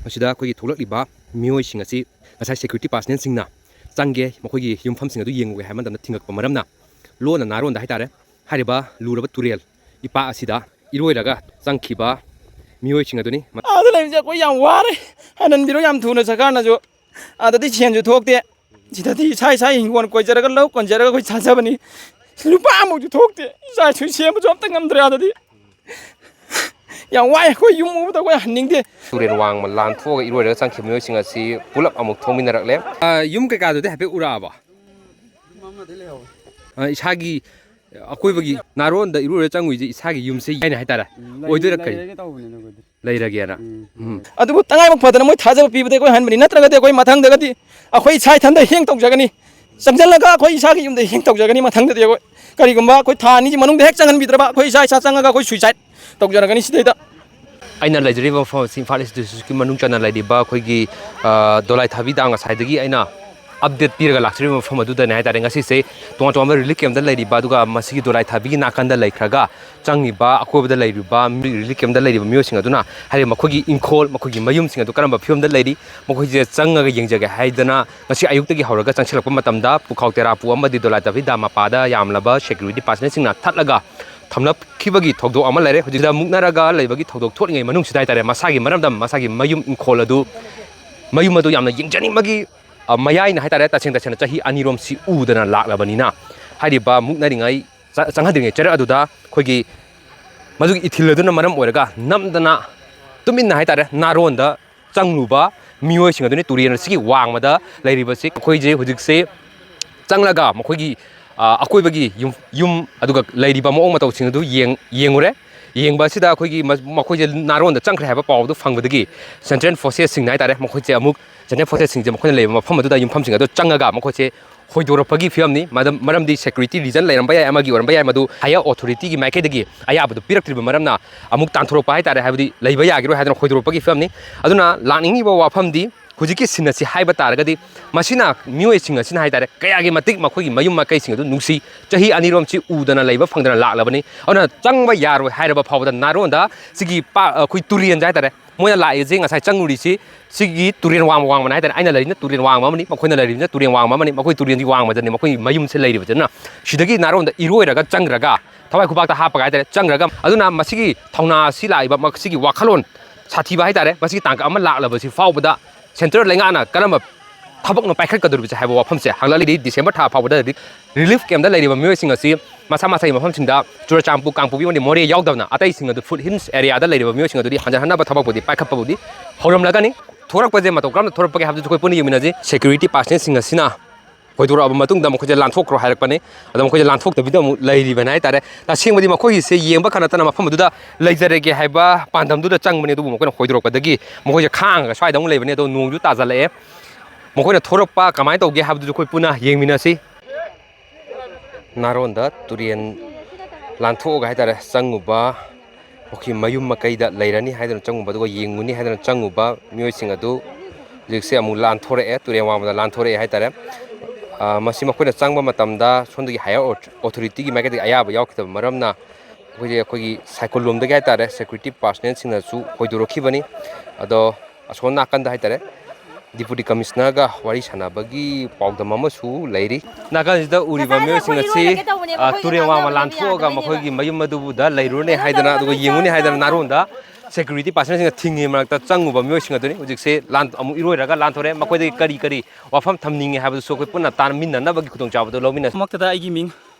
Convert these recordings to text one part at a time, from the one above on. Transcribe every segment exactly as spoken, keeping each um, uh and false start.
ꯃꯁꯤꯗ ꯑꯩꯈꯣꯏꯒꯤ ꯊꯣꯛꯂꯛꯂꯤꯕ ꯃꯤꯑꯣꯏꯁꯤꯡ ꯑꯁꯤ ꯉꯁꯥꯏ ꯁꯦꯀ꯭ꯌꯨꯔꯤꯇꯤ ꯄꯥꯔꯁꯅꯦꯜꯁꯤꯡꯅ ꯆꯪꯒꯦ, ꯃꯈꯣꯏꯒꯤ ꯌꯨꯝꯐꯝꯁꯤꯡ ꯑꯗꯨ ꯌꯦꯡꯉꯨꯒꯦ ꯍꯥꯏꯕ ꯃꯇꯝꯗ ꯊꯤꯡꯉꯛꯄ ꯃꯔꯝꯅ ꯂꯣꯟꯅ ꯅꯥꯔꯣꯟꯗ ꯍꯥꯏꯇꯥꯔꯦ, ꯍꯥꯏꯔꯤꯕ ꯂꯨꯔꯕ ꯇꯨꯔꯦꯜ ꯏꯄꯥꯛ ꯑꯁꯤꯗ ꯏꯔꯣꯏꯔꯒ ꯆꯪꯈꯤꯕ ꯃꯤꯑꯣꯏꯁꯤꯡ ꯑꯗꯨꯅꯤ꯫ ꯑꯥꯗ ꯂꯩꯕꯁꯦ ꯑꯩꯈꯣꯏ ꯌꯥꯝ ꯋꯥꯔꯦ꯫ ꯍꯟꯍꯟꯕꯤꯔꯣ ꯌꯥꯝ ꯊꯨꯅ ꯁꯔꯀꯥꯔꯅꯁꯨ꯫ ꯑꯥꯗꯗꯤ ꯁꯦꯟꯁꯨ ꯊꯣꯛꯇꯦ꯫ ꯁꯤꯗꯗꯤ ꯏꯁꯥ ꯏꯁꯥꯒꯤ ꯍꯤꯡꯒꯣꯜ ꯀꯣꯏꯖꯔꯒ, ꯂꯧ ꯀꯣꯟꯖꯔꯒ ꯑꯩꯈꯣꯏ ꯆꯥꯖꯕꯅꯤ꯫ ꯂꯨꯄꯥ ꯑꯃꯐꯥꯎꯁꯨ ꯊꯣꯛꯇꯦ꯫ ꯏꯆꯥ ꯏꯁꯨ ꯁꯦꯝꯕꯁꯨ ꯑꯝꯇ ꯉꯝꯗ꯭ꯔꯦ ꯑꯥꯗꯗꯤ꯫ ꯌꯥꯝ ꯋꯥꯏ꯫ ꯑꯩꯈꯣꯏ ꯌꯨꯝ ꯎꯕꯗ ꯑꯩꯈꯣꯏ ꯍꯟꯅꯤꯡꯗꯦ꯫ ꯇꯨꯔꯦꯜ ꯋꯥꯡꯃ ꯂꯥꯟꯊꯣꯛꯑꯒ ꯏꯔꯣꯏꯔꯒ ꯆꯪꯈꯤꯕ ꯃꯤꯑꯣꯏꯁꯤꯡ ꯑꯁꯤ ꯄꯨꯂꯞ ꯑꯃꯨꯛ ꯊꯣꯛꯃꯤꯟꯅꯔꯛꯂꯦ꯫ ꯑ, ꯌꯨꯝ ꯀꯩꯀꯥꯗꯨꯗꯤ ꯍꯥꯏꯐꯦꯠ ꯎꯔꯛꯑꯕ? ꯑ, ꯏꯁꯥꯒꯤ ꯑꯀꯣꯏꯕꯒꯤ ꯅꯥꯔꯣꯟꯗ ꯏꯔꯣꯏꯔ ꯆꯪꯉꯨꯏꯁꯦ ꯏꯁꯥꯒꯤ ꯌꯨꯝꯁꯦ ꯍꯥꯏꯅ ꯍꯥꯏꯇꯥꯔꯦ꯫ ꯎꯝ, ꯂꯩ-, ꯑꯣꯏꯗꯣꯏꯔꯥ ꯀꯔꯤ? ꯂꯩꯔꯒꯦ ꯇꯧꯕꯅꯤꯅ ꯑꯩꯈꯣꯏꯗꯤ꯫ ꯂꯩꯔꯒꯦꯅ꯫ ꯎꯝ꯫ ꯎꯝ꯫ ꯑꯗꯨꯕꯨ ꯇꯉꯥꯏꯐꯗꯅ ꯃꯣꯏ ꯊꯥꯖꯕ ꯄꯤꯕꯗ ꯑꯩꯈꯣꯏ ꯍꯟꯕꯅꯤ, ꯅꯠꯇ꯭ꯔꯒꯗꯤ ꯑꯩꯈꯣꯏ ꯃꯊꯪꯗꯒꯗꯤ ꯑꯩꯈꯣꯏ ꯏꯁꯥ ꯏꯊꯟꯗ ꯍꯦꯡ ꯇꯧꯖꯒꯅꯤ꯫ ꯆꯪꯁꯤꯜꯂꯒ ꯑꯩꯈꯣꯏ ꯏꯁꯥꯒꯤ ꯌꯨꯝꯗ ꯍꯦꯡ ꯇꯧꯖꯒꯅꯤ꯫ ꯃꯊꯪꯗꯗꯤ ꯑꯩꯈꯣꯏ ꯀꯔꯤꯒꯨꯝꯕ ꯑꯩꯈꯣꯏ ꯊꯥ ꯑꯅꯤꯒꯤ ꯃꯅꯨꯡꯗ ꯍꯦꯛ ꯆꯪꯍꯟꯕꯤꯗ꯭ꯔꯕ ꯑꯩꯈꯣꯏ ꯏꯁꯥ ꯏꯁꯥ ꯆꯪꯉꯒ ꯑꯩꯈꯣꯏ ꯁꯨꯏꯁꯥꯏꯠ ꯇꯧꯖꯔꯒꯅꯤ ꯁꯤꯗꯩꯗ꯫ ꯑꯩꯅ ꯂꯩꯖꯔꯤꯕ ꯃꯐꯝ ꯑꯁꯤ ꯏꯝꯐꯥꯜ ꯏꯁ ꯗꯤꯁꯇ꯭ꯔꯤꯛꯀꯤ ꯃꯅꯨꯡ ꯆꯟꯅ ꯂꯩꯔꯤꯕ ꯑꯩꯈꯣꯏꯒꯤ, ꯑ, ꯗꯣꯂꯥꯏ ꯊꯥꯕꯤ ꯗꯥꯝ ꯉꯁꯥꯏꯗꯒꯤ ꯑꯩꯅ ꯑꯞꯗꯦꯠ ꯄꯤꯔꯒ ꯂꯥꯛꯆꯔꯤꯕ ꯃꯐꯝ ꯑꯗꯨꯗꯅꯦ ꯍꯥꯏꯇꯥꯔꯦ꯫ ꯉꯁꯤꯁꯦ ꯇꯣꯉꯥꯟ ꯇꯣꯉꯥꯟꯕ ꯔꯤꯂꯤꯐ ꯀꯦꯝꯞꯇ ꯂꯩꯔꯤꯕ, ꯑꯗꯨꯒ ꯃꯁꯤꯒꯤ ꯗꯣꯂꯥꯏ ꯊꯥꯕꯤꯒꯤ ꯅꯥꯀꯟꯗ ꯂꯩꯈ꯭ꯔꯒ ꯆꯪꯉꯤꯕ, ꯑꯀꯣꯏꯕꯗ ꯂꯩꯔꯤꯕ ꯃꯤ-, ꯔꯤꯂꯤꯐ ꯀꯦꯝꯞꯇ ꯂꯩꯔꯤꯕ ꯃꯤꯑꯣꯏꯁꯤꯡ ꯑꯗꯨꯅ ꯍꯥꯏꯔꯤꯕ ꯃꯈꯣꯏꯒꯤ ꯏꯪꯈꯣꯜ, ꯃꯈꯣꯏꯒꯤ ꯃꯌꯨꯝꯁꯤꯡ ꯑꯗꯨ ꯀꯔꯝꯕ ꯐꯤꯕꯝꯗ ꯂꯩꯔꯤ, ꯃꯈꯣꯏꯁꯦ ꯆꯪꯉꯒ ꯌꯦꯡꯖꯒꯦ ꯍꯥꯏꯗꯅ ꯉꯁꯤ ꯑꯌꯨꯛꯇꯒꯤ ꯍꯧꯔꯒ ꯆꯪꯁꯤꯜꯂꯛꯄ ꯃꯇꯝꯗ ꯄꯨꯈꯥꯎ ꯇꯦꯔꯥ ꯄꯨ ꯑꯃꯗꯤ ꯗꯣꯂꯥꯏ ꯊꯥꯕꯤ ꯗꯥꯝ ꯃꯄꯥꯗ ꯌꯥꯝꯂꯕ ꯁꯦꯀ꯭ꯌꯨꯔꯤꯇꯤ ꯄꯥꯔꯁꯅꯦꯜꯁꯤꯡꯅ ꯊꯠꯂꯒ ꯊꯝꯂꯛꯈꯤꯕꯒꯤ ꯊꯧꯗꯣꯛ ꯑꯃ ꯂꯩꯔꯦ꯫ ꯍꯧꯖꯤꯛꯇ ꯃꯨꯛꯅꯔꯒ ꯂꯩꯕꯒꯤ ꯊꯧꯗꯣꯛ ꯊꯣꯛꯂꯤꯉꯩ ꯃꯅꯨꯡꯁꯤꯗ ꯍꯥꯏꯇꯥꯔꯦ, ꯃꯁꯥꯒꯤ ꯃꯔꯝꯗꯝ, ꯃꯁꯥꯒꯤ ꯃꯌꯨꯝ ꯏꯪꯈꯣꯜ ꯑꯗꯨ, ꯃꯌꯨꯝ ꯑꯗꯨ ꯌꯥꯝꯅ ꯌꯦꯡꯖꯅꯤꯡꯕꯒꯤ, ꯑ, ꯃꯌꯥꯏꯅ ꯍꯥꯏꯇꯥꯔꯦ, ꯇꯁꯦꯡ ꯇꯁꯦꯡꯅ ꯆꯍꯤ ꯑꯅꯤꯔꯣꯝꯁꯤ ꯎꯗꯅ ꯂꯥꯛꯂꯕꯅꯤꯅ, ꯍꯥꯏꯔꯤꯕ ꯃꯨꯛꯅꯔꯤꯉꯩ, ꯆ-, ꯆꯪꯍꯟꯗ꯭ꯔꯤꯉꯩ ꯆꯩꯔꯛ ꯑꯗꯨꯗ ꯑꯩꯈꯣꯏꯒꯤ ꯃꯗꯨꯒꯤ ꯏꯊꯤꯜ ꯑꯗꯨꯅ ꯃꯔꯝ ꯑꯣꯏꯔꯒ ꯅꯝꯗꯅ ꯇꯨꯃꯤꯟꯅ ꯍꯥꯏꯇꯥꯔꯦ, ꯅꯥꯔꯣꯟꯗ ꯆꯪꯂꯨꯕ ꯃꯤꯑꯣꯏꯁꯤꯡ ꯑꯗꯨꯅꯤ ꯇꯨꯔꯦꯜ ꯑꯁꯤꯒꯤ ꯋꯥꯡꯃꯗ ꯂꯩꯔꯤꯕꯁꯤ꯫ ꯑꯩꯈꯣꯏꯁꯦ ꯍꯧꯖꯤꯛꯁꯦ ꯆꯪꯂꯒ ꯃꯈꯣꯏꯒꯤ, ꯑ, ꯑꯀꯣꯏꯕꯒꯤ ꯌꯨꯝ, ꯌꯨꯝ ꯑꯗꯨꯒ ꯂꯩꯔꯤꯕ ꯃꯑꯣꯡ ꯃꯇꯧꯁꯤꯡ ꯑꯗꯨ ꯌꯦꯡ-, ꯌꯦꯡꯉꯨꯔꯦ꯫ ꯌꯦꯡꯕ ꯑꯁꯤꯗ ꯑꯩꯈꯣꯏꯒꯤ ꯃ-, ꯃꯈꯣꯏꯁꯦ ꯅꯥꯔꯣꯟꯗ ꯆꯪꯈ꯭ꯔꯦ ꯍꯥꯏꯕ ꯄꯥꯎ ꯑꯗꯨ ꯐꯪꯕꯗꯒꯤ ꯁꯦꯟꯇ꯭ꯔꯦꯜ ꯐꯣꯔꯁꯦꯁꯁꯤꯡꯅ ꯍꯥꯏꯇꯥꯔꯦ, ꯃꯈꯣꯏꯁꯦ ꯑꯃꯨꯛ ꯁꯦꯟꯇ꯭ꯔꯦꯜ ꯐꯣꯔꯁꯦꯁꯁꯤꯡꯁꯦ ꯃꯈꯣꯏꯅ ꯂꯩꯕ ꯃꯐꯝ ꯑꯗꯨꯗ ꯌꯨꯝꯐꯝꯁꯤꯡ ꯑꯗꯨ ꯆꯪꯉꯒ ꯃꯈꯣꯏꯁꯦ ꯍꯣꯏꯗꯣꯔꯛꯄꯒꯤ ꯐꯤꯕꯝꯅꯤ꯫ ꯃꯗꯝ-, ꯃꯔꯝꯗꯤ ꯁꯦꯀ꯭ꯌꯨꯔꯤꯇꯤ ꯔꯤꯖꯟ ꯂꯩꯔꯝꯕ ꯌꯥꯏ, ꯑꯃꯒꯤ ꯑꯣꯏꯔꯝꯕ ꯌꯥꯏ, ꯃꯗꯨ ꯍꯥꯏꯌꯔ ꯑꯣꯊꯣꯔꯤꯇꯤꯒꯤ ꯃꯥꯏꯀꯩꯗꯒꯤ ꯑꯌꯥꯕꯗꯨ ꯄꯤꯔꯛꯇ꯭ꯔꯤꯕ ꯃꯔꯝꯅ ꯑꯃꯨꯛ ꯇꯥꯟꯊꯣꯔꯛꯄ ꯍꯥꯏꯇꯥꯔꯦ, ꯍꯥꯏꯕꯗꯤ ꯂꯩꯕ ꯌꯥꯈꯤꯔꯣꯏ ꯍꯥꯏꯗꯅ ꯍꯣꯏꯗꯣꯔꯛꯄꯒꯤ ꯐꯤꯕꯝꯅꯤ꯫ ꯑꯗꯨꯅ ꯂꯥꯛꯅꯤꯡꯉꯤꯕ ꯋꯥꯐꯝꯗꯤ ꯍꯧꯖꯤꯛꯀꯤ ꯁꯤꯟ ꯑꯁꯤ ꯍꯥꯏꯕ ꯇꯥꯔꯒꯗꯤ ꯃꯁꯤꯅ ꯃꯤꯑꯣꯏꯁꯤꯡ ꯑꯁꯤꯅ ꯍꯥꯏꯇꯥꯔꯦ ꯀꯌꯥꯒꯤ ꯃꯇꯤꯛ ꯃꯈꯣꯏꯒꯤ ꯃꯌꯨꯝ ꯃꯀꯩꯁꯤꯡ ꯑꯗꯨ ꯅꯨꯡꯁꯤ, ꯆꯍꯤ ꯑꯅꯤꯔꯣꯝꯁꯤ ꯎꯗꯅ ꯂꯩꯕ ꯐꯪꯗꯅ ꯂꯥꯛꯂꯕꯅꯤ꯫ ꯑꯗꯨꯅ ꯆꯪꯕ ꯌꯥꯔꯣꯏ ꯍꯥꯏꯔꯕ ꯐꯥꯎꯕꯗ ꯅꯥꯔꯣꯟꯗ ꯁꯤꯒꯤ ꯄꯥ-, ꯑꯩꯈꯣꯏ ꯇꯨꯔꯦꯟꯁꯦ ꯍꯥꯏꯇꯥꯔꯦ, ꯃꯣꯏꯅ ꯂꯥꯛꯏꯁꯦ, ꯉꯁꯥꯏ ꯆꯪꯉꯨꯔꯤꯁꯤ ꯁꯤꯒꯤ ꯇꯨꯔꯦꯜ ꯋꯥꯡꯃ ꯋꯥꯡꯃꯅ ꯍꯥꯏꯇꯥꯔꯦ꯫ ꯑꯩꯅ ꯂꯩꯔꯤꯅ ꯇꯨꯔꯦꯜ ꯋꯥꯡꯃ ꯑꯃꯅꯤ, ꯃꯈꯣꯏꯅ ꯂꯩꯔꯤꯕꯅ ꯇꯨꯔꯦꯜ ꯋꯥꯡꯃ ꯑꯃꯅꯤ꯫ ꯃꯈꯣꯏ ꯇꯨꯔꯦꯜꯒꯤ ꯋꯥꯡꯃꯗꯅꯤ ꯃꯈꯣꯏ ꯃꯌꯨꯝꯁꯦ ꯂꯩꯔꯤꯕꯁꯤꯅ, ꯁꯤꯗꯒꯤ ꯅꯥꯔꯣꯟꯗ ꯏꯔꯣꯏꯔꯒ ꯆꯪꯈ꯭ꯔꯒ, ꯊꯋꯥꯏ ꯈꯨꯕꯥꯛꯇ ꯍꯥꯞꯄꯒ ꯍꯥꯏꯇꯥꯔꯦ, ꯆꯪꯈ꯭ꯔꯒ, ꯑꯗꯨꯅ ꯃꯁꯤꯒꯤ ꯊꯧꯅꯥ ꯑꯁꯤ ꯂꯥꯛꯏꯕ, ꯃꯁꯤꯒꯤ ꯋꯥꯈꯜꯂꯣꯟ ꯁꯥꯊꯤꯕ ꯍꯥꯏꯇꯥꯔꯦ, ꯃꯁꯤꯒꯤ ꯇꯥꯡꯀꯛ ꯑꯃ ꯂꯥꯛꯂꯕꯁꯤ ꯐꯥꯎꯕꯗ ꯁꯦꯟꯇ꯭ꯔꯦꯜ ꯂꯩꯉꯥꯛꯅ ꯀꯔꯝꯕ ꯊꯕꯛꯅ ꯄꯥꯏꯈꯠꯀꯗꯧꯔꯤꯕꯁꯦ ꯍꯥꯏꯕ ꯋꯥꯐꯝꯁꯦ ꯍꯪꯂꯛꯂꯤꯗꯤ꯫ ꯗꯤꯁꯦꯝꯕꯔ ꯊꯥ ꯐꯥꯎꯕꯗ ꯔꯤꯂꯤꯐ ꯀꯦꯝꯞꯇ ꯂꯩꯔꯤꯕ ꯃꯤꯑꯣꯏꯁꯤꯡ ꯑꯁꯤ ꯃꯁꯥ ꯃꯁꯥꯒꯤ ꯃꯐꯝꯁꯤꯡꯗ, ꯆꯨꯔꯆꯥꯟꯄꯨꯔ, ꯀꯥꯡꯄꯣꯛꯄꯤ ꯑꯃꯗꯤ ꯃꯣꯔꯦ ꯌꯥꯎꯗꯕꯅ, ꯑꯇꯩꯁꯤꯡ ꯑꯗꯨ ꯐꯨꯠ ꯍꯤꯜꯁ ꯑꯦꯔꯤꯌꯥꯗ ꯂꯩꯔꯤꯕ ꯃꯤꯑꯣꯏꯁꯤꯡ ꯑꯗꯨꯗꯤ ꯍꯟꯖꯟꯍꯟꯅꯕ ꯊꯕꯛꯄꯨꯗꯤ ꯄꯥꯏꯈꯠꯄꯕꯨꯗꯤ ꯍꯧꯔꯝꯂꯒꯅꯤ꯫ ꯊꯣꯔꯛꯄꯁꯦ ꯃꯇꯧ ꯀꯔꯝꯅ ꯊꯣꯔꯛꯄꯒꯦ ꯍꯥꯏꯕꯗꯨꯁꯨ ꯑꯩꯈꯣꯏ ꯄꯨꯟꯅ ꯌꯦꯡꯃꯤꯟꯅꯁꯤ꯫ ꯁꯦꯀ꯭ꯌꯨꯔꯤꯇꯤ ꯄꯥꯔꯁꯅꯦꯜꯁꯤꯡ ꯑꯁꯤꯅ ꯍꯣꯏꯗꯣꯔꯛꯑꯕ ꯃꯇꯨꯡꯗ ꯃꯈꯣꯏꯁꯦ ꯂꯥꯟꯊꯣꯛꯈ꯭ꯔꯣ ꯍꯥꯏꯔꯛꯄꯅꯤ꯫ ꯑꯗꯣ ꯃꯈꯣꯏꯁꯦ ꯂꯥꯟꯊꯣꯛꯇꯕꯤꯗ ꯑꯃꯨꯛ ꯂꯩꯔꯤꯕꯅꯤ ꯍꯥꯏꯇꯥꯔꯦ꯫ ꯇꯁꯦꯡꯕꯗꯤ ꯃꯈꯣꯏꯒꯤꯁꯦ ꯌꯦꯡꯕ ꯈꯛ ꯅꯠꯇꯅ ꯃꯐꯝ ꯑꯗꯨꯗ ꯂꯩꯖꯔꯒꯦ ꯍꯥꯏꯕ ꯄꯥꯟꯗꯝꯗꯨꯗ ꯆꯪꯕꯅꯤ꯫ ꯑꯗꯨꯕꯨ ꯃꯈꯣꯏꯅ ꯍꯣꯏꯗꯣꯔꯛꯄꯗꯒꯤ ꯃꯈꯣꯏꯁꯦ ꯈꯥꯡꯉꯒ ꯁ꯭ꯋꯥꯏꯗ ꯑꯃꯨꯛ ꯂꯩꯕꯅꯤ꯫ ꯑꯗꯣ ꯅꯣꯡꯁꯨ ꯇꯥꯖꯜꯂꯛꯑꯦ꯫ ꯃꯈꯣꯏꯅ ꯊꯣꯔꯛꯄ ꯀꯃꯥꯏꯅ ꯇꯧꯒꯦ ꯍꯥꯏꯕꯗꯨꯁꯨ ꯑꯩꯈꯣꯏ ꯄꯨꯟꯅ ꯌꯦꯡꯃꯤꯟꯅꯁꯤ꯫ ꯅꯥꯔꯣꯟꯗ ꯇꯨꯔꯦꯟ ꯂꯥꯟꯊꯣꯛꯑꯒ ꯍꯥꯏꯇꯥꯔꯦ, ꯆꯪꯉꯨꯕ, ꯃꯈꯣꯏ ꯃꯌꯨꯝ ꯃꯀꯩꯗ ꯂꯩꯔꯅꯤ ꯍꯥꯏꯗꯅ ꯆꯪꯉꯨꯕ, ꯑꯗꯨꯒ ꯌꯦꯡꯉꯨꯅꯤ ꯍꯥꯏꯗꯅ ꯆꯪꯉꯨꯕ ꯃꯤꯑꯣꯏꯁꯤꯡ ꯑꯗꯨ ꯍꯧꯖꯤꯛꯁꯦ ꯑꯃꯨꯛ ꯂꯥꯟꯊꯣꯔꯛꯑꯦ, ꯇꯨꯔꯦꯟ ꯋꯥꯡꯃꯗ ꯂꯥꯟꯊꯣꯔꯛꯑꯦ ꯍꯥꯏꯇꯥꯔꯦ꯫ ꯑ, ꯃꯁꯤ ꯃꯈꯣꯏꯅ ꯆꯪꯕ ꯃꯇꯝꯗ ꯁꯣꯝꯗꯒꯤ ꯍꯥꯏꯌꯔ ꯑꯣꯊꯣꯔꯤꯇꯤꯒꯤ ꯃꯥꯏꯀꯩꯗꯒꯤ ꯑꯌꯥꯕ ꯌꯥꯎꯈꯤꯗꯕ ꯃꯔꯝꯅ ꯑꯩꯈꯣꯏꯁꯦ, ꯑꯩꯈꯣꯏꯒꯤ ꯁꯥꯏꯀꯨꯜ ꯂꯣꯝꯗꯒꯤ ꯍꯥꯏꯇꯥꯔꯦ, ꯁꯦꯀ꯭ꯌꯨꯔꯤꯇꯤ ꯄꯥꯔꯁꯅꯦꯜꯁꯤꯡꯅꯁꯨ ꯍꯣꯏꯗꯣꯔꯛꯈꯤꯕꯅꯤ꯫ ꯑꯗꯣ ꯑꯁꯣꯝ ꯅꯥꯀꯟꯗ ꯍꯥꯏꯇꯥꯔꯦ, ꯗꯤꯄꯨꯇꯤ ꯀꯃꯤꯁꯅꯔꯒ ꯋꯥꯔꯤ ꯁꯥꯟꯅꯕꯒꯤ ꯄꯥꯎꯗꯝ ꯑꯃꯁꯨ ꯂꯩꯔꯤ꯫ ꯅꯥꯀꯜꯁꯤꯗ ꯎꯔꯤꯕ ꯃꯤꯑꯣꯏꯁꯤꯡ ꯑꯁꯤ, ꯑ, ꯇꯨꯔꯦꯜ ꯋꯥꯡꯃ ꯂꯥꯟꯊꯣꯛꯑꯒ ꯃꯈꯣꯏꯒꯤ ꯃꯌꯨꯝ ꯑꯗꯨꯕꯨꯗ ꯂꯩꯔꯨꯔꯅꯦ ꯍꯥꯏꯗꯅ, ꯑꯗꯨꯒ ꯌꯦꯡꯉꯨꯅꯦ ꯍꯥꯏꯗꯅ ꯅꯥꯔꯣꯟꯗ ꯁꯦꯀ꯭ꯌꯨꯔꯤꯇꯤ ꯄꯥꯔꯁꯅꯦꯜꯁꯤꯡꯅ ꯊꯤꯡꯉꯤ ꯃꯔꯛꯇ ꯆꯪꯉꯨꯕ ꯃꯤꯑꯣꯏꯁꯤꯡ ꯑꯗꯨꯅꯤ꯫ ꯍꯧꯖꯤꯛꯁꯦ ꯂꯥꯟ-, ꯑꯃꯨꯛ ꯏꯔꯣꯏꯔꯒ ꯂꯥꯟꯊꯣꯔꯛꯑꯦ꯫ ꯃꯈꯣꯏꯗꯒꯤ ꯀꯔꯤ ꯀꯔꯤ ꯋꯥꯐꯝ ꯊꯝꯅꯤꯡꯉꯤ ꯍꯥꯏꯕꯗꯨꯁꯨ ꯑꯩꯈꯣꯏ ꯄꯨꯟꯅ ꯇꯥꯃꯤꯟꯅꯅꯕꯒꯤ ꯈꯨꯗꯣꯡꯆꯥꯕꯗꯨ ꯂꯧꯃꯤꯟꯅꯁꯤ꯫ ꯃꯛꯇꯗ ꯑꯩꯒꯤ ꯃꯤꯡ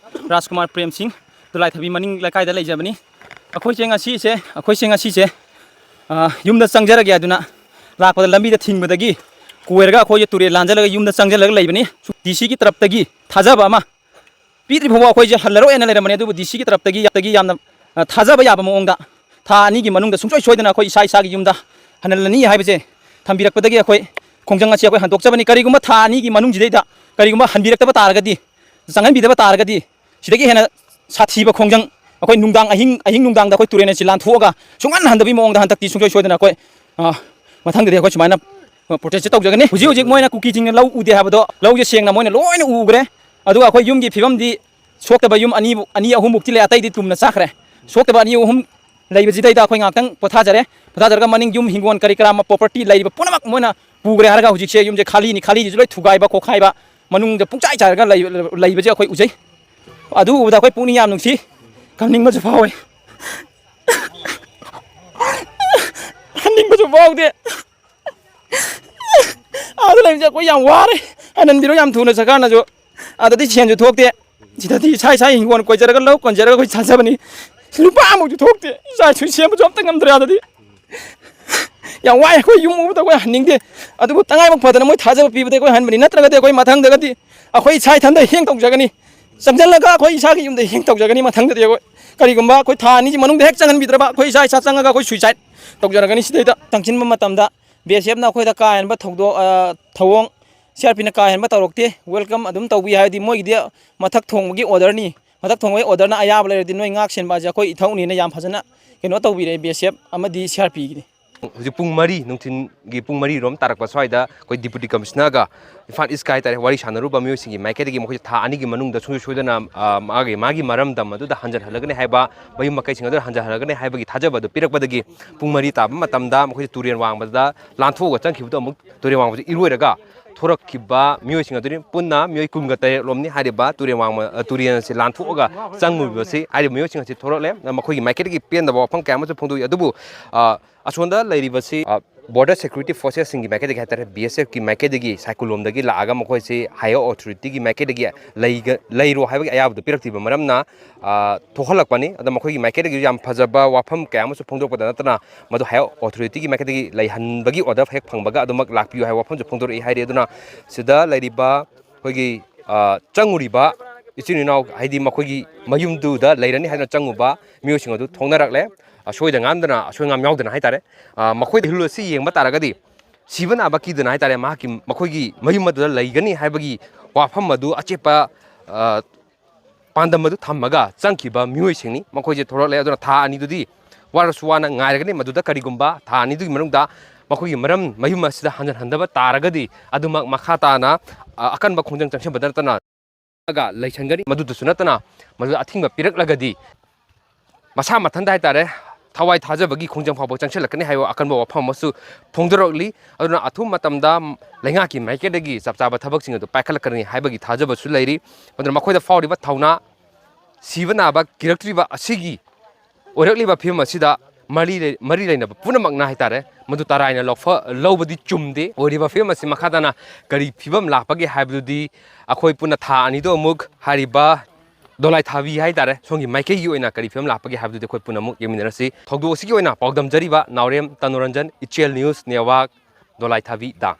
ꯔꯥꯖꯀꯨꯃꯥꯔ ꯄ꯭ꯔꯦꯝ ꯁꯤꯡ, ꯗꯣꯂꯥꯏꯊꯕꯤ ꯃꯅꯤꯡ ꯂꯩꯀꯥꯏꯗ ꯂꯩꯖꯕꯅꯤ꯫ ꯑꯩꯈꯣꯏꯁꯦ ꯉꯁꯤꯁꯦ, ꯑꯩꯈꯣꯏꯁꯦ ꯉꯁꯤꯁꯦ, ꯑ, ꯌꯨꯝꯗ ꯆꯪꯖꯔꯒꯦ ꯑꯗꯨꯅ ꯂꯥꯛꯄꯗ ꯂꯝꯕꯤꯗ ꯊꯤꯡꯕꯗꯒꯤ ꯀꯣꯏꯔꯒ ꯑꯩꯈꯣꯏꯁꯦ ꯇꯨꯔꯦꯜ ꯂꯥꯟꯖꯜꯂꯒ ꯌꯨꯝꯗ ꯆꯪꯖꯜꯂꯒ ꯂꯩꯕꯅꯤ꯫ ꯗꯤ ꯁꯤꯒꯤ ꯇꯔꯞꯇꯒꯤ ꯊꯥꯖꯕ ꯑꯃ ꯄꯤꯗ꯭ꯔꯤ ꯐꯥꯎꯕ ꯑꯩꯈꯣꯏꯁꯦ ꯍꯜꯂꯔꯣꯏꯅ ꯂꯩꯔꯝꯕꯅꯤ꯫ ꯑꯗꯨꯕꯨ ꯗꯤ ꯁꯤꯒꯤ ꯇꯔꯞꯇꯒꯤ, ꯇꯒꯤ ꯌꯥꯝꯅ, ꯑ, ꯊꯥꯖꯕ ꯌꯥꯕ ꯃꯑꯣꯡꯗ ꯊꯥ ꯑꯅꯤꯒꯤ ꯃꯅꯨꯡꯗ ꯁꯨꯡꯁꯣꯏ ꯁꯣꯏꯗꯅ ꯑꯩꯈꯣꯏ ꯏꯁꯥ ꯏꯁꯥꯒꯤ ꯌꯨꯝꯗ ꯍꯜꯍꯜꯂꯅꯤ ꯍꯥꯏꯕꯁꯦ ꯊꯝꯕꯤꯔꯛꯄꯗꯒꯤ ꯑꯩꯈꯣꯏ ꯈꯣꯡꯖꯪ ꯑꯁꯤ ꯑꯩꯈꯣꯏ ꯍꯟꯗꯣꯛꯆꯕꯅꯤ꯫ ꯀꯔꯤꯒꯨꯝꯕ ꯊꯥ ꯑꯅꯤꯒꯤ ꯃꯅꯨꯡꯁꯤꯗꯩꯗ ꯀꯔꯤꯒꯨꯝꯕ ꯍꯟꯕꯤꯔꯛꯇꯕ ꯇꯥꯔꯒꯗꯤ, ꯆꯪꯍꯟꯕꯤꯗꯕ ꯇꯥꯔꯒꯗꯤ, ꯁꯤꯗꯒꯤ ꯍꯦꯟꯅ ꯁꯥꯊꯤꯕ ꯈꯣꯡꯖꯪ, ꯑꯩꯈꯣꯏ ꯅꯨꯡꯗꯥꯡ ꯑꯍꯤꯡ, ꯑꯍꯤꯡ ꯅꯨꯡꯗꯥꯡꯗ ꯑꯩꯈꯣꯏ ꯇꯨꯔꯦꯜ ꯑꯁꯤ ꯂꯥꯟꯊꯣꯛꯑꯒ ꯁꯨꯡꯍꯟ ꯍꯟꯗꯕꯒꯤ ꯃꯑꯣꯡꯗ ꯍꯟꯗꯛꯇꯤ ꯁꯨꯡꯁꯣꯏ ꯁꯣꯏꯗꯅ ꯑꯩꯈꯣꯏ, ꯑ, ꯃꯊꯪꯗꯗꯤ ꯑꯩꯈꯣꯏ ꯁꯨꯃꯥꯏꯅ ꯄ꯭ꯔꯣꯇꯦꯁꯁꯦ ꯇꯧꯖꯒꯅꯤ꯫ ꯍꯧꯖꯤꯛ ꯍꯧꯖꯤꯛ ꯃꯣꯏꯅ ꯀꯨꯀꯤꯁꯤꯡꯅ ꯂꯧ ꯎꯗꯦ ꯍꯥꯏꯕꯗꯣ, ꯂꯧꯁꯦ ꯁꯦꯡꯅ ꯃꯣꯏꯅ ꯂꯣꯏꯅ ꯎꯈ꯭ꯔꯦ꯫ ꯑꯗꯨꯒ ꯑꯩꯈꯣꯏ ꯌꯨꯝꯒꯤ ꯐꯤꯕꯝꯗꯤ ꯁꯣꯛꯇꯕ ꯌꯨꯝ ꯑꯅꯤꯕꯨ-, ꯑꯅꯤ ꯑꯍꯨꯝꯃꯨꯛꯇꯤ ꯂꯩ, ꯑꯇꯩꯗꯤ ꯇꯨꯝꯅ ꯆꯥꯈ꯭ꯔꯦ꯫ ꯁꯣꯛꯇꯕ ꯑꯅꯤ ꯑꯍꯨꯝ ꯂꯩꯕꯁꯤꯗꯩꯗ ꯑꯩꯈꯣꯏ ꯉꯥꯏꯍꯥꯛꯇꯪ ꯄꯣꯊꯥꯖꯔꯦ꯫ ꯄꯣꯊꯥꯖꯔꯒ ꯃꯅꯤꯡ ꯌꯨꯝ ꯍꯤꯡꯒꯣꯜ ꯀꯔꯤ ꯀꯔꯥ ꯄ꯭ꯔꯣꯄꯔꯇꯤ ꯂꯩꯔꯤꯕ ꯄꯨꯝꯅꯃꯛ ꯃꯣꯏꯅ ꯄꯨꯈ꯭ꯔꯦ ꯍꯥꯏꯔꯒ ꯍꯧꯖꯤꯛꯁꯦ ꯌꯨꯝꯁꯦ ꯈꯥꯂꯤꯅꯤ, ꯈꯥꯂꯤꯁꯤꯁꯨ ꯂꯣꯏ ꯊꯨꯒꯥꯏꯕ ꯈꯣꯠꯈꯥꯏꯕ, ꯃꯅꯨꯡꯗ ꯄꯨꯡꯆꯥꯏ ꯆꯥꯏꯔꯒ ꯂꯩ-, ꯂꯩꯕꯁꯦ ꯑꯩꯈꯣꯏ ꯎꯖꯩ꯫ ꯑꯗꯨ ꯎꯕꯗ ꯑꯩꯈꯣꯏ ꯄꯨꯛꯅꯤꯡ ꯌꯥꯝ ꯅꯨꯡꯁꯤ, ꯀꯞꯅꯤꯡꯕꯁꯨ ꯐꯥꯎꯋꯦ, ꯍꯟꯅꯤꯡꯕꯁꯨ ꯐꯥꯎꯗꯦ꯫ ꯑꯥꯗ ꯂꯩꯕꯁꯦ ꯑꯩꯈꯣꯏ ꯌꯥꯝ ꯋꯥꯔꯦ꯫ ꯍꯟꯍꯟꯕꯤꯔꯣ ꯌꯥꯝ ꯊꯨꯅ ꯁꯔꯀꯥꯔꯅꯁꯨ꯫ ꯑꯗꯗꯤ ꯁꯦꯟꯁꯨ ꯊꯣꯛꯇꯦ꯫ ꯁꯤꯗꯗꯤ ꯏꯁꯥ ꯏꯁꯥꯒꯤ ꯍꯤꯡꯒꯣꯜ ꯀꯣꯏꯖꯔꯒ, ꯂꯧ ꯀꯣꯟꯖꯔꯒ ꯑꯩꯈꯣꯏ ꯆꯥꯖꯕꯅꯤ꯫ ꯂꯨꯄꯥ ꯑꯃꯐꯥꯎꯁꯨ ꯊꯣꯛꯇꯦ꯫ ꯏꯆꯥ ꯏꯁꯨ ꯁꯦꯝꯕꯁꯨ ꯑꯝꯇ ꯉꯝꯗ꯭ꯔꯦ ꯑꯥꯗꯗꯤ꯫ ꯌꯥꯝ ꯋꯥꯏ꯫ ꯑꯩꯈꯣꯏ ꯌꯨꯝ ꯎꯕꯗ ꯑꯩꯈꯣꯏ ꯍꯟꯅꯤꯡꯗꯦ꯫ ꯑꯗꯨꯕꯨ ꯇꯉꯥꯏꯐꯗꯅ ꯃꯣꯏ ꯊꯥꯖꯕ ꯄꯤꯕꯗ ꯑꯩꯈꯣꯏ ꯍꯟꯕꯅꯤ꯫ ꯅꯠꯇ꯭ꯔꯒꯗꯤ ꯑꯩꯈꯣꯏ ꯃꯊꯪꯗꯒꯗꯤ ꯑꯩꯈꯣꯏ ꯏꯁꯥ ꯏꯊꯟꯗ ꯍꯦꯡ ꯇꯧꯖꯒꯅꯤ꯫ ꯆꯪꯁꯤꯜꯂꯒ ꯑꯩꯈꯣꯏ ꯏꯁꯥꯒꯤ ꯌꯨꯝꯗ ꯍꯦꯡ ꯇꯧꯖꯒꯅꯤ ꯃꯊꯪꯗꯗꯤ꯫ ꯑꯩꯈꯣꯏ ꯀꯔꯤꯒꯨꯝꯕ ꯑꯩꯈꯣꯏ ꯊꯥ ꯑꯅꯤꯒꯤ ꯃꯅꯨꯡꯗ ꯍꯦꯛ ꯆꯪꯍꯟꯕꯤꯗ꯭ꯔꯕ ꯑꯩꯈꯣꯏ ꯏꯁꯥ ꯏꯁꯥ ꯆꯪꯉꯒ ꯑꯩꯈꯣꯏ suicide ꯇꯧꯖꯔꯒꯅꯤ꯫ ꯁꯤꯗꯩꯗ ꯇꯪꯁꯤꯟꯕ ꯃꯇꯝꯗ ꯕꯤ ꯑꯦꯁ ꯑꯦꯐꯅ ꯑꯩꯈꯣꯏꯗ ꯀꯥ ꯍꯦꯟꯕ ꯊꯧꯗꯣꯛ, ꯑ, ꯊꯧꯑꯣꯡ ꯁꯤ ꯑꯥꯔ ꯄꯤꯅ ꯀꯥ ꯍꯦꯟꯕ ꯇꯧꯔꯛꯇꯦ꯫ Welcome ꯑꯗꯨꯝ ꯇꯧꯕꯤ꯫ ꯍꯥꯏꯗꯤ ꯃꯣꯏꯒꯤꯗꯤ ꯃꯊꯛ ꯊꯣꯡꯕꯒꯤ orderꯅꯤ꯫ ꯃꯊꯛ ꯊꯣꯡꯕꯒꯤ orderꯅ ꯑꯌꯥꯕ ꯂꯩꯔꯗꯤ ꯅꯣꯏ ꯉꯥꯛ ꯁꯦꯟꯕ ꯑꯁꯦ ꯑꯩꯈꯣꯏ ꯏꯊꯧꯅꯦꯅ ꯌꯥꯝ ꯐꯖꯅ ꯀꯩꯅꯣ ꯇꯧꯕꯤꯔꯦ ꯕꯤ ꯑꯦꯁ ꯑꯦꯐ ꯑꯃꯗꯤ ꯁꯤ ꯑꯥꯔ ꯄꯤꯒꯤꯗꯤ꯫ ꯍꯧꯖꯤꯛ ꯄꯨꯡ ꯃꯔꯤ, ꯅꯨꯡꯊꯤꯟꯒꯤ ꯄꯨꯡ ꯃꯔꯤ ꯔꯣꯝ ꯇꯥꯔꯛꯄ ꯁ꯭ꯋꯥꯏꯗ ꯑꯩꯈꯣꯏ Deputy Commissionerꯒ ꯏꯝꯐꯥꯜ East ꯀ ꯍꯥꯏꯇꯥꯔꯦ, ꯋꯥꯔꯤ ꯁꯥꯟꯅꯔꯨꯕ ꯃꯤꯑꯣꯏꯁꯤꯡꯒꯤ ꯃꯥꯏꯀꯩꯗꯒꯤ ꯃꯈꯣꯏꯁꯦ ꯊꯥ ꯑꯅꯤꯒꯤ ꯃꯅꯨꯡꯗ ꯁꯨꯡꯁꯣꯏ ꯁꯣꯏꯗꯅ, ꯑ, ꯃꯥꯒꯤ, ꯃꯥꯒꯤ ꯃꯔꯝꯗꯝ ꯑꯗꯨꯗ ꯍꯟꯖꯜꯍꯜꯂꯒꯅꯤ ꯍꯥꯏꯕ, ꯃꯌꯨꯝ ꯃꯀꯩꯁꯤꯡ ꯑꯗꯨꯗ ꯍꯟꯖꯜꯍꯜꯂꯒꯅꯤ ꯍꯥꯏꯕꯒꯤ ꯊꯥꯖꯕ ꯑꯗꯨ ꯄꯤꯔꯛꯄꯗꯒꯤ ꯄꯨꯡ ꯃꯔꯤ ꯇꯥꯕ ꯃꯇꯝꯗ ꯃꯈꯣꯏꯁꯦ ꯇꯨꯔꯦꯜ ꯋꯥꯡꯃꯗ ꯂꯥꯟꯊꯣꯛꯑꯒ ꯆꯪꯈꯤꯕꯗꯣ ꯑꯃꯨꯛ ꯇꯨꯔꯦꯜ ꯋꯥꯡꯃꯁꯦ ꯏꯔꯣꯏꯔꯒ ꯊꯣꯔꯛꯈꯤꯕ ꯃꯤꯑꯣꯏꯁꯤꯡ ꯑꯗꯨꯅꯤ꯫ ꯄꯨꯟꯅ ꯃꯤꯑꯣꯏ ꯀꯨꯟꯒ ꯇꯔꯦꯠ ꯂꯣꯝꯅꯤ ꯍꯥꯏꯔꯤꯕ ꯇꯨꯔꯦꯜ ꯋꯥꯡꯃ, ꯑ, ꯇꯨꯔꯦꯜ ꯑꯁꯤ ꯂꯥꯟꯊꯣꯛꯑꯒ ꯆꯪꯉꯨꯔꯤꯕꯁꯤ꯫ ꯍꯥꯏꯔꯤꯕ ꯃꯤꯑꯣꯏꯁꯤꯡ ꯑꯁꯤ ꯊꯣꯔꯛꯂꯦ꯫ ꯃꯈꯣꯏꯒꯤ ꯃꯥꯏꯀꯩꯗꯒꯤ ꯄꯦꯟꯗꯕ ꯋꯥꯐꯝ ꯀꯌꯥ ꯑꯃꯁꯨ ꯐꯣꯡꯗꯣꯛꯏ꯫ ꯑꯗꯨꯕꯨ, ꯑ, ꯑꯁꯣꯝꯗ ꯂꯩꯔꯤꯕꯁꯤ, ꯑ, Border Security Forcesꯁꯤꯡꯒꯤ ꯃꯥꯏꯀꯩꯗꯒꯤ ꯍꯥꯏꯇꯥꯔꯦ, ꯕꯤ ꯑꯦꯁ ꯑꯦꯐꯀꯤ ꯃꯥꯏꯀꯩꯗꯒꯤ ꯁꯥꯏꯀꯨꯂꯣꯝꯗꯒꯤ ꯂꯥꯛꯑꯒ ꯃꯈꯣꯏꯁꯤ higher authorityꯒꯤ ꯃꯥꯏꯀꯩꯗꯒꯤ ꯂꯩꯒ-, ꯂꯩꯔꯣ ꯍꯥꯏꯕꯒꯤ ꯑꯌꯥꯕꯗꯨ ꯄꯤꯔꯛꯇ꯭ꯔꯤꯕ ꯃꯔꯝꯅ, ꯑ, ꯊꯣꯛꯍꯜꯂꯛꯄꯅꯤ꯫ ꯑꯗ ꯃꯈꯣꯏꯒꯤ ꯃꯥꯏꯀꯩꯗꯒꯤ ꯌꯥꯝ ꯐꯖꯕ ꯋꯥꯐꯝ ꯀꯌꯥ ꯑꯃꯁꯨ ꯐꯣꯡꯗꯣꯛꯄꯗ ꯅꯠꯇꯅ ꯃꯗꯨ higher authorityꯒꯤ ꯃꯥꯏꯀꯩꯗꯒꯤ ꯂꯩꯍꯟꯕꯒꯤ order ꯍꯦꯛ ꯐꯪꯕꯒ ꯑꯗꯨꯃꯛ ꯂꯥꯛꯄꯤꯌꯨ ꯍꯥꯏꯕ ꯋꯥꯐꯝꯁꯨ ꯐꯣꯡꯗꯣꯔꯛꯏ ꯍꯥꯏꯔꯤ꯫ ꯑꯗꯨꯅ ꯁꯤꯗ ꯂꯩꯔꯤꯕ ꯑꯩꯈꯣꯏꯒꯤ, ꯑ, ꯆꯪꯉꯨꯔꯤꯕ ꯏꯆꯤꯟ ꯏꯅꯥꯎ, ꯍꯥꯏꯗꯤ ꯃꯈꯣꯏꯒꯤ ꯃꯌꯨꯝꯗꯨꯗ ꯂꯩꯔꯅꯤ ꯍꯥꯏꯗꯨꯅ ꯆꯪꯉꯨꯕ ꯃꯤꯑꯣꯏꯁꯤꯡ ꯑꯗꯨ ꯊꯣꯛꯅꯔꯛꯂꯦ꯫ ꯑꯁꯣꯏꯗ ꯉꯥꯝꯗꯅ, ꯑꯁꯣꯏ ꯉꯥꯝ ꯌꯥꯎꯗꯅ ꯍꯥꯏꯇꯥꯔꯦ꯫ ꯑ, ꯃꯈꯣꯏꯗ ꯏꯍꯨꯜ ꯑꯁꯤ ꯌꯦꯡꯕ ꯇꯥꯔꯒꯗꯤ ꯁꯤꯕ ꯅꯥꯕ ꯀꯤꯗꯅ ꯍꯥꯏꯇꯥꯔꯦ, ꯃꯍꯥꯛꯀꯤ, ꯃꯈꯣꯏꯒꯤ ꯃꯌꯨꯝ ꯑꯗꯨꯗ ꯂꯩꯒꯅꯤ ꯍꯥꯏꯕꯒꯤ ꯋꯥꯐꯝ ꯑꯗꯨ ꯑꯆꯦꯠꯄ, ꯑ, ꯄꯥꯟꯗꯝ ꯑꯗꯨ ꯊꯝꯃꯒ ꯆꯪꯈꯤꯕ ꯃꯤꯑꯣꯏꯁꯤꯡꯅꯤ꯫ ꯃꯈꯣꯏꯁꯦ ꯊꯣꯔꯛꯂꯦ꯫ ꯑꯗꯨꯅ ꯊꯥ ꯑꯅꯤꯗꯨꯗꯤ ꯋꯥꯔꯁꯨ ꯋꯥꯅ ꯉꯥꯏꯔꯒꯅꯤ꯫ ꯃꯗꯨꯗ ꯀꯔꯤꯒꯨꯝꯕ ꯊꯥ ꯑꯅꯤꯗꯨꯒꯤ ꯃꯅꯨꯡꯗ ꯃꯈꯣꯏꯒꯤ ꯃꯔꯝ, ꯃꯌꯨꯝ ꯑꯁꯤꯗ ꯍꯟꯖꯤꯟꯍꯟꯗꯕ ꯇꯥꯔꯒꯗꯤ ꯑꯗꯨꯃꯛ ꯃꯈꯥ ꯇꯥꯅ, ꯑ, ꯑꯀꯟꯕ ꯈꯣꯡꯖꯪ ꯆꯪꯁꯤꯟꯕꯗ ꯅꯠꯇꯅ ꯂꯩꯁꯟꯒꯅꯤ꯫ ꯃꯗꯨꯗꯁꯨ ꯅꯠꯇꯅ ꯃꯗꯨꯗ ꯑꯊꯤꯡꯕ ꯄꯤꯔꯛꯂꯒꯗꯤ ꯃꯁꯥ ꯃꯊꯟꯇ ꯍꯥꯏꯇꯥꯔꯦ, ꯊꯋꯥꯏ ꯊꯥꯖꯕꯒꯤ ꯈꯣꯡꯖꯪ ꯐꯥꯎꯕ ꯆꯪꯁꯤꯜꯂꯛꯀꯅꯤ ꯍꯥꯏꯕ ꯑꯀꯟꯕ ꯋꯥꯐꯝ ꯑꯃꯁꯨ ꯐꯣꯡꯗꯣꯔꯛꯂꯤ꯫ ꯑꯗꯨꯅ ꯑꯊꯨꯕ ꯃꯇꯝꯗ ꯂꯩꯉꯥꯛꯀꯤ ꯃꯥꯏꯀꯩꯗꯒꯤ ꯆꯞ ꯆꯥꯕ ꯊꯕꯛꯁꯤꯡ ꯑꯗꯨ ꯄꯥꯏꯈꯠꯂꯛꯀꯅꯤ ꯍꯥꯏꯕꯒꯤ ꯊꯥꯖꯕꯁꯨ ꯂꯩꯔꯤ꯫ ꯑꯗꯨꯅ ꯃꯈꯣꯏꯗ ꯐꯥꯎꯔꯤꯕ ꯊꯧꯅꯥ, ꯁꯤꯕ ꯅꯥꯕ ꯀꯤꯔꯛꯇ꯭ꯔꯤꯕ ꯑꯁꯤꯒꯤ ꯑꯣꯏꯔꯛꯂꯤꯕ ꯐꯤꯕꯝ ꯑꯁꯤꯗ ꯃꯔꯤ ꯂꯩ-, ꯃꯔꯤ ꯂꯩꯅꯕ ꯄꯨꯝꯅꯃꯛꯅ ꯍꯥꯏꯇꯥꯔꯦ, ꯃꯗꯨ ꯇꯔꯥꯏꯅ ꯂꯧꯐ-, ꯂꯧꯕꯗꯤ ꯆꯨꯝꯗꯦ꯫ ꯑꯣꯏꯔꯤꯕ ꯐꯤꯕꯝ ꯑꯁꯤ ꯃꯈꯥ ꯇꯥꯅ ꯀꯔꯤ ꯐꯤꯕꯝ ꯂꯥꯛꯄꯒꯦ ꯍꯥꯏꯕꯗꯨꯗꯤ ꯑꯩꯈꯣꯏ ꯄꯨꯟꯅ ꯊꯥ ꯑꯅꯤꯗꯣ ꯑꯃꯨꯛ ꯍꯥꯏꯔꯤꯕ ꯗꯣꯂꯥꯏ ꯊꯥꯕꯤ ꯍꯥꯏꯇꯥꯔꯦ, ꯁꯣꯝꯒꯤ ꯃꯥꯏꯀꯩꯒꯤ ꯑꯣꯏꯅ ꯀꯔꯤ ꯐꯤꯕꯝ ꯂꯥꯛꯄꯒꯦ ꯍꯥꯏꯕꯗꯨꯗꯤ ꯑꯩꯈꯣꯏ ꯄꯨꯟꯅ ꯑꯃꯨꯛ ꯌꯦꯡꯃꯤꯟꯅꯔꯁꯤ꯫ ꯊꯧꯗꯣꯛ ꯑꯁꯤꯒꯤ ꯑꯣꯏꯅ ꯄꯥꯎꯗꯝꯖꯔꯤꯕ ꯅꯥꯎꯔꯦꯝ ꯇꯅꯨꯔꯟꯖꯟ, ꯏꯆꯦꯜ ꯅ꯭ꯌꯨꯁ ꯅꯦꯠꯋꯥꯔꯛ, ꯗꯣꯂꯥꯏ ꯊꯥꯕꯤ ꯗꯥꯝ꯫